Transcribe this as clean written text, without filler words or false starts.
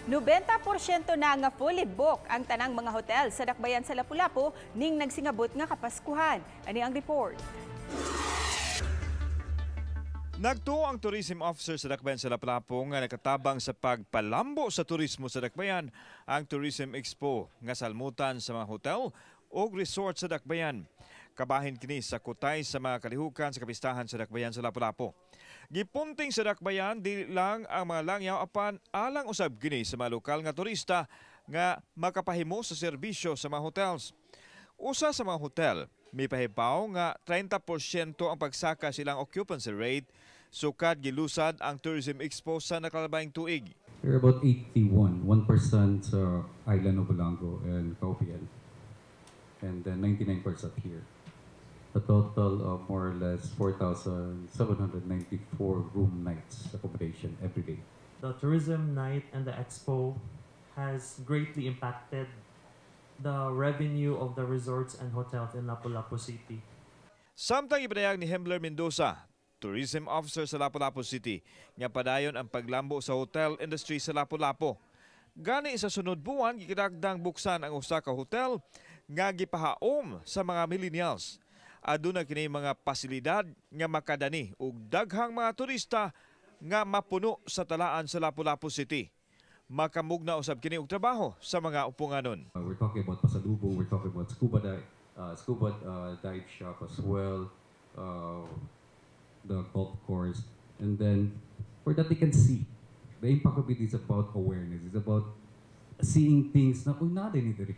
90% na nga fully book ang tanang mga hotel sa dakbayan sa Lapu-Lapu ning nagsingabot nga Kapaskuhan. Ani ang report. Nagtuo ang tourism officer sa Dakbayan sa Lapu-Lapu nga nakatabang sa pagpalambo sa turismo sa Dakbayan ang Tourism Expo nga salmutan sa mga hotel o resort sa Dakbayan. Kabahin kini sa kutay sa mga kalihukan sa kapistahan sa Dakbayan sa Lapu-Lapu. Gipunting sa Dakbayan di lang ang mga langyaw apan alang usab kini sa mga lokal nga turista nga makapahimo sa serbisyo sa mga hotels. Usa sa mga hotel, mipahibaw nga 30% ang pagsaka silang occupancy rate sukad gilusad ang Tourism Expo sa nakalabayng tuig. We're about 81, 1% sa island of Olango and Caupian, and then 99% here. A total of more or less 4,794 room nights accommodation every day. The tourism night and the expo has greatly impacted the revenue of the resorts and hotels in Lapu-Lapu City. Samtang ipanayag ni Hembler Mendoza, Tourism Officer sa Lapu-Lapu City, nga padayon ang paglambo sa hotel industry sa Lapu-Lapu. Gani sa sunod buwan gikadagdang buksan ang usa ka hotel nga gipahaom sa mga millennials. Aduna kini mga pasilidad nga makadani og daghang mga turista nga mapuno sa talaan sa Lapu-Lapu City. Makamugna usab kini og trabaho sa mga upunganon. We're talking about pasalubong, we're talking about scuba dive shop as well, the golf course, and then for that they can see. The impact of it is about awareness. It's about seeing things na, "Uy, naa din diri."